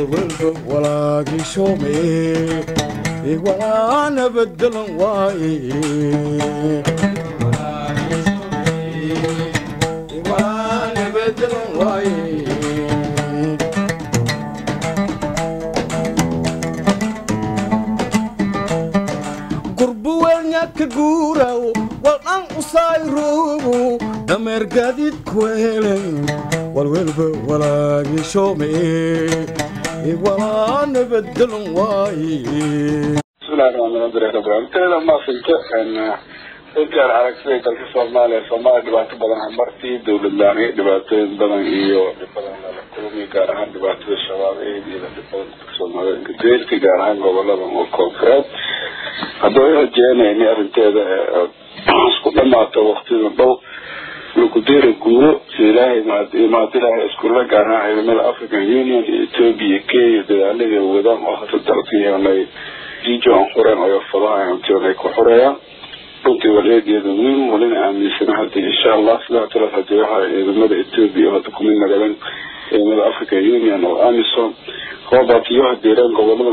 Walwalba walaagishome walaana bedelan waaye walaana bedelan waaye. Gurbuwelnyaka guuraw waldhan usayrugu dameer gaadiid ku helen walwalba walaagishome walaana bedelan waaye. Bismillahirrahmanirrahim. Maasinta intaan aragtay dalka Soomaaliya, Soomaaliya dhibaato badan hamartii dowlad la'aan iyo dhibaatooyin badan iyo dhib badan lala kulmay, gaar ahaan dhibaatada Shabaab ee iyo dhib badan dadka Soomaalida jeelka, gaar ahaan gobolada oo koonfureed. Haddaba rajeynaya in arrinteeda isku dhamaato waqtida dhow lagu deeri guuro si Ilaahay maad Ilaahay iskula, gaar ahaan ciidamada African Union iyo Ethiopia iyo Kenya dadaaladii wadaan oo hata dalka yeelnay jijo aan xureen oo fadaha intii ku xoreeyaan. Runtii waleegeeda muhiim walina aaminsana hadii insha Allah sidaa tala hadii waxa ciidamada Ethiopia hadda kumid nagadan ciidamada African Union oo AMISOM roobaatiyo hadeeraan gobolada,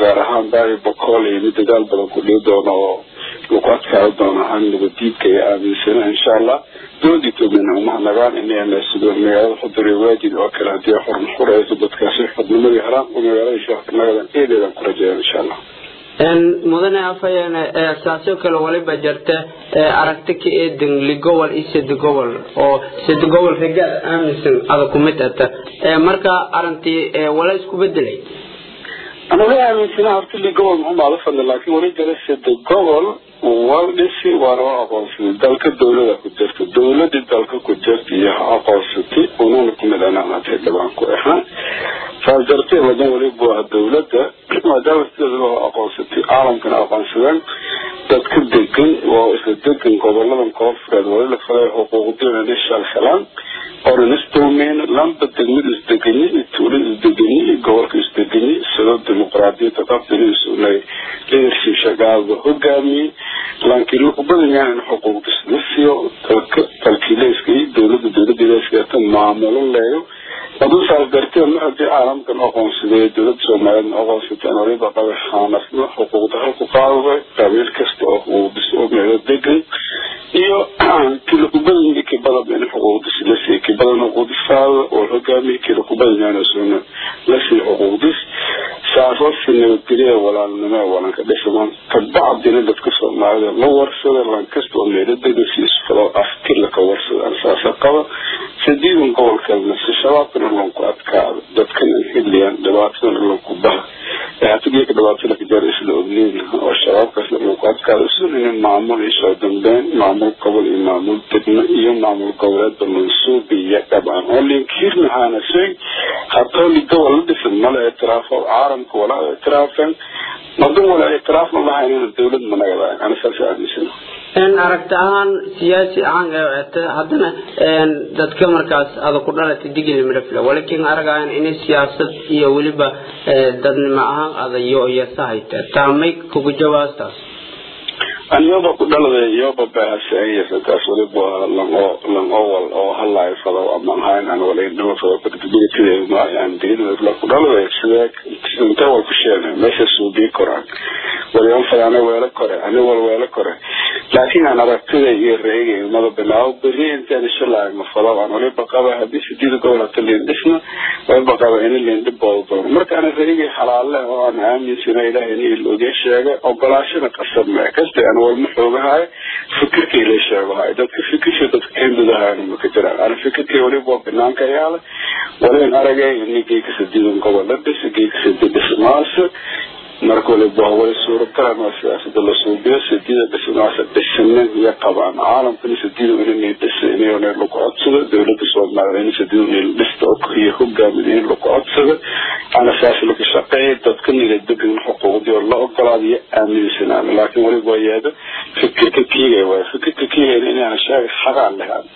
gaar ahaan Baari, Bokool iyo mid dagaal badan ku dhici doono oo lagu adkaado doono ahaan nabadiidka iyo aaminsana insha Allah. Dowladda Ethiopiana uma nagaan inay sidoo magaalada Xudur iyo Waajid oo kale hadii xorn xureyso dadkaasi xornimadii helaan oo magaalada sheekh nagadan eedeedan ku rajeeyaan insha Allah. Mudane afhayeene, saasoo kale waliba jirta aragti ka eedan ligobol iyo sedi gobol oo sedi gobol rigaad aaminsan ada kumid ata, marka arintii wala isku bedelay? Ana la aaminsana horta ligobol muxuu maala fadli, laakiin wali jira sedi gobol wal dhisi waana waa aqoonsaday dalka dowlada ku jirta, dowladii dalka ku jirta iyo ha aqoonsatay ununa kumid anaa dhibaan ku ahaan. Saas darteed wadan waliba waa dowladda maadaama sideeda loo aqoonsatay caalamkana aqoonsadeen dadka degan waa isla degan goboladan koonfureed wali la falay xuquuqdiina nishal helaan oonan isdulmeyn lamba degmada isdeganyi iyo tuulada isdeganyi iyo gobolka isdeganyi sidoo dimuqraadiyadda qabtinisunay leadership shaqaada hogaamiyey, laakiin wuxuu badan yahay in xuquuqdis la siiyo dalka dalkiileyska iyo dowladda dowladda maamulo leeyo. Hadduu saas darteed mar haddii caalamkan aqoonsaday dowladda Soomaaliyeed aqoonsatay waliba qaba xaanasna xuquuqda halku qaadada qabiil kasta oo xuquuqdis oo meelo degan iyo kii laku badan kii badan in xuquuqdis la siiyo, kii badan xuquuqdis qaada oo hogaamiye kii laku badan yahay suna la siiyo xuquuqdis, saasoo si nabadgelya walaalnimo walanka dhisamaan. Kabacdina dadka Soomaalida la warsada lan kasta oo meelo degan si isfalo afti laka warsada saasa qaba sideedan gobolkalna si shabaabkana lanku adkaado dadkana xiliyaan dhibaatadana lanku baha hatigeeka dhibaatada ka jaar isla ogleyn oo shabaabkaasna lanku adkaado isunina maamul iyo soo dambeyn maamul gobol iyo maamul degmo iyo maamul goboleedba mansuubiya dhabaan oo linkiirnahaana shay hatoo gobol la dhisan mala ictiraafo caalamka wala ictiraafan madun wala ictiraafna lahaynina dowlad managadayn ana saas aaminsana. Aragti ahaan siyaasi ahaan haddana dadka markaas ada ku dhalatay Digili Mirifle walakin aragayan inay siyaasad iyo weliba dadnimo ahaan adayo iyo sahayta taamay kugu jawaastaas? An yoba ku dhaladay yoba baasaytaas waliba lanoo lan owal oo halaay fado ama ahayn aan walaynimo fado credibility aan Digili Mirifle ku dhaladay sidee inta wal ku sheegay meesha suubii koraan waliban fadaana weelo kore ani wal weelo kore, laakiin aan aragtida iyo reegay mada bilaawo beri intaan ishalaayo ma fado aan waliba qaba haddii sideeda gobol hata liin dhisna waliba qaba in liin dhibooda doono. Marka ana reegay xalaale oo aan aaminsana Ilaahay in oge sheegay ogolaashana qasab ma kasta aan walma xoogahay fikirkay la sheegahay dadka fikirka dadka kendudahay ma ka jiraan. Ana fikirkay waliba waa banaanka yaala walin aragay in geeka sideedan gobol la dhis geeka sideed dhismaas. Marka waliba waa wali suurtagal ma siyaasada la suubiyo sideeda dhismaas dhisna iyo qabaan caalamkana sideeda inay dhis inay lagu codsado dowladda Soomaaliya in sideeda inay dhisto iyo hogaamiyo in lagu codsado ana saas lagu shaqeeyo dadka nila degan xuquuqdii la ogolaadiyo aaminsanaan, laakiin waliba waa yeedo fikirka kiigay waa fikirka kiigay inaan sheegay xaqaan lahaan.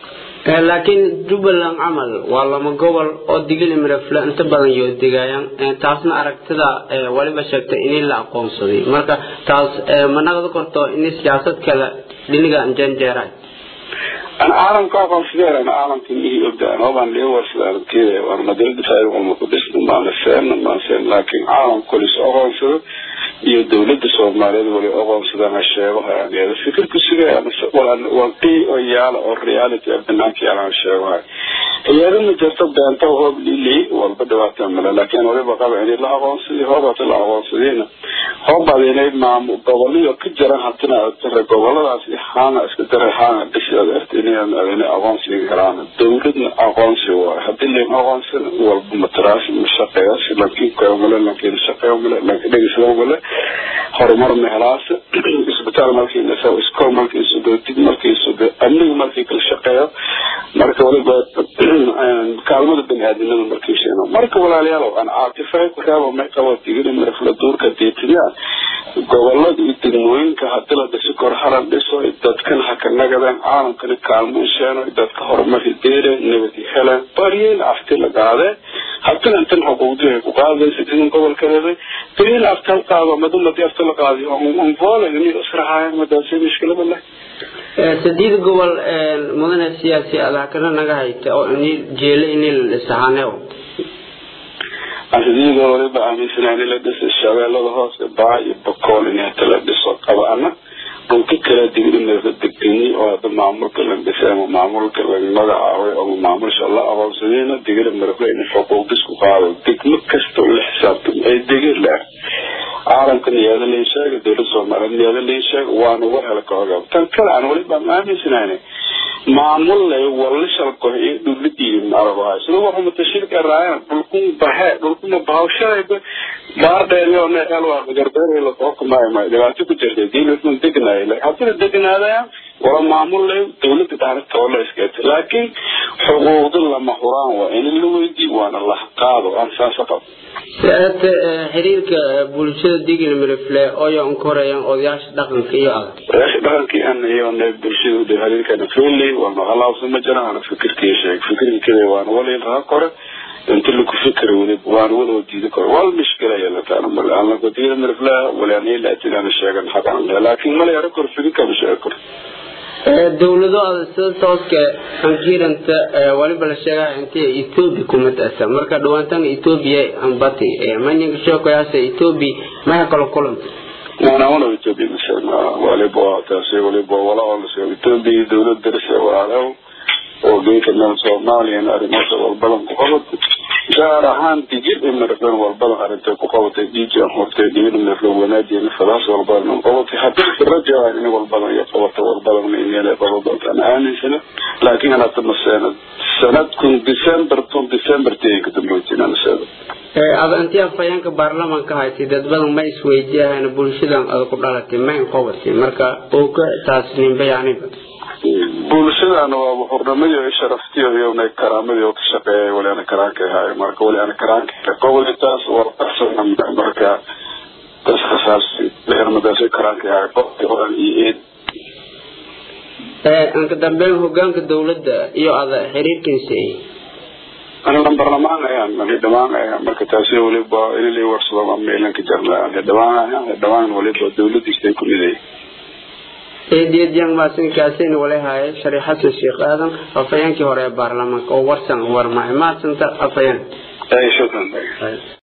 Laakiin Jubbaland camal waa lama gobol oo Digili Mirifle inta badan yoo degaayaan, taasna aragtida waliba sheegtay in la aqoonsaday, marka taas ma naqdi karto in siyaasad kale dhiniga janjeeray? Ana caalamka aqoonsadeen ana caalamka mihi ogda anooban lee warsadaan keeda waan madalada faa'iido ma ku dhisno maana seen maan seen Laakiin caalamka lis aqoonsado iyo dowladda Soomaaliyeed wali aqoonsadana sheegaha iyada fikirku siga waqti oo yaala oo reality banaanka yaalan sheegaha iyada ma jirto beenta hoob lili walba dhibaato male. Laakiin waliba qaba in la aqoonsaday hoobata la aqoonsadayna hoobaad inay maamul gobolyo ka jiran haddana tira goboladaas haana iska dara haana dhishada inay aqoonsiga karaan dowladna aqoonsi waa haddii la aqoonsan walba mataraas ma shaqeeyo laakiin koomale laakiin shaqeeyo male laakiin dhegeysado male horumar ma helaas isbitaal markii la soo iskool markii soo dib markii soo amniga markii kala shaqeeyo marka waliba kaalmada bani'aadamada markii sheeno. Marka walaalayaal aan caatifay ku raabo ma qabo tigin marfla duurka deetiya gobolada iyo degmooyinka hadii la dhiso kor haran dhiso dadkan ha ka nagadaan caalamkana kaalmo sheeno dadka horumar deere nabad helaan bariyeen afti la qaade haddana intan xuquuqdii ku qaadaysa in gobolka leedahay bariyeen afti la qaado madumadi afti la qaadi on voole inay israaayaan madaasi mushkilada leh. Sideed gobol mudane siyaasi adaa kana naga hayta oo in jeele in la dhisahaneew sideed gobol waliba aaminsanaa in la dhiso shabeellada hoose baa iyo bakool in hata la dhiso qabana dhulka kala digin degdegni oo hadda maamulka la dhisay ama maamulka la magacaabay ama maamulsha la aqoonsadayna digir marafle in xuquuqdis ku qaado degmo kasta la xisaabtamo ay digir leh caalamka niyaada la sheegay dowladda Soomaaliyeed niyaada la sheegay waana war hela ka hogaa. Tan kale aan waliba aaminsanayn maamul leh wala shalko iyo dowladii marabaha sida waxa mutashirka raayaan dhulkun baxe dhulkuna baawshay baardheeriyo ne elwa garbeer la qoqmay ma dhibaato ku jirtay diintu degnaay hadii degnaadaya wala maamul leh dowladda daarta wala iska laakiin xuquuqda lama huraan waa in la weydiiyo waana la qaado aan saas qabo. Saad xiriirka bulshada digil mirifle oo yoon koreeyaan odayaasha dhaqanka iyo adag odayaasha dhaqanka aan iyo bulshada u xiriirka fully waa maqalaawsan ma jiraan ana fikirkii sheeg fikirkii waan wali raha kore inta lagu fikir wali waan wada diido karo wal mushkila yeelataan mal aan la digil mirifle wala aan ila tiraan sheegan xaqan laakiin ma la yaro kor fikirka ma sheego kor. Dowlado sida tooska ankiiranta waliba la sheegaa intay Ethiopia kuma taasa marka dhawaantan Ethiopia ambati maninka sheekoyaasha Ethiopia ma kala kulanta wana Ethiopia masana waliba taasi waliba wala oo Ethiopia dowlad darasha walaalow oo geedka meel Soomaaliya arrimaha walbadan ku qabatay gaar ahaan digir marfan walbadan arrinta ku qabatay diijan hortay digir marfan wanaajin falaas walbadan qabatay haddii rajo in walbadan iyo qabato walbadan inay qabato aan aaminsana laakiin ana tamasana sanad kun December tun December teeg dambeeyay ana ada intii afhayaanka baarlamaanka haytay dad badan ma isweydiiyaan bulshadan aad ku dhalatay ma in qabatay marka oo ka taas nin bayaaniba bulshadana waa xornimadii iyo sharaftii iyo karaamadii oo ka shaqeeyay wali ana karaanka ahay marka wali ana karaanka gobolkaas waa qarsan marka taas khasaarsi leermadaas karaanka ahay qoran iyo anka dambeyn hogaanka dowladda iyo ada xiriirkiisa ana barlamaan ayaan dhamaan ayaan marka taasi waliba in la warsado ama meelanka jarna dhamaan ayaan dhamaan waliba dowladda ay ku miday. Eediyad yang maasinkaasina walahay Shariif Xasan Sheekh Aadan afhayeenkii hore ee baarlamaanka oo warsan warmay maasanta afhayeen. Ay shukran.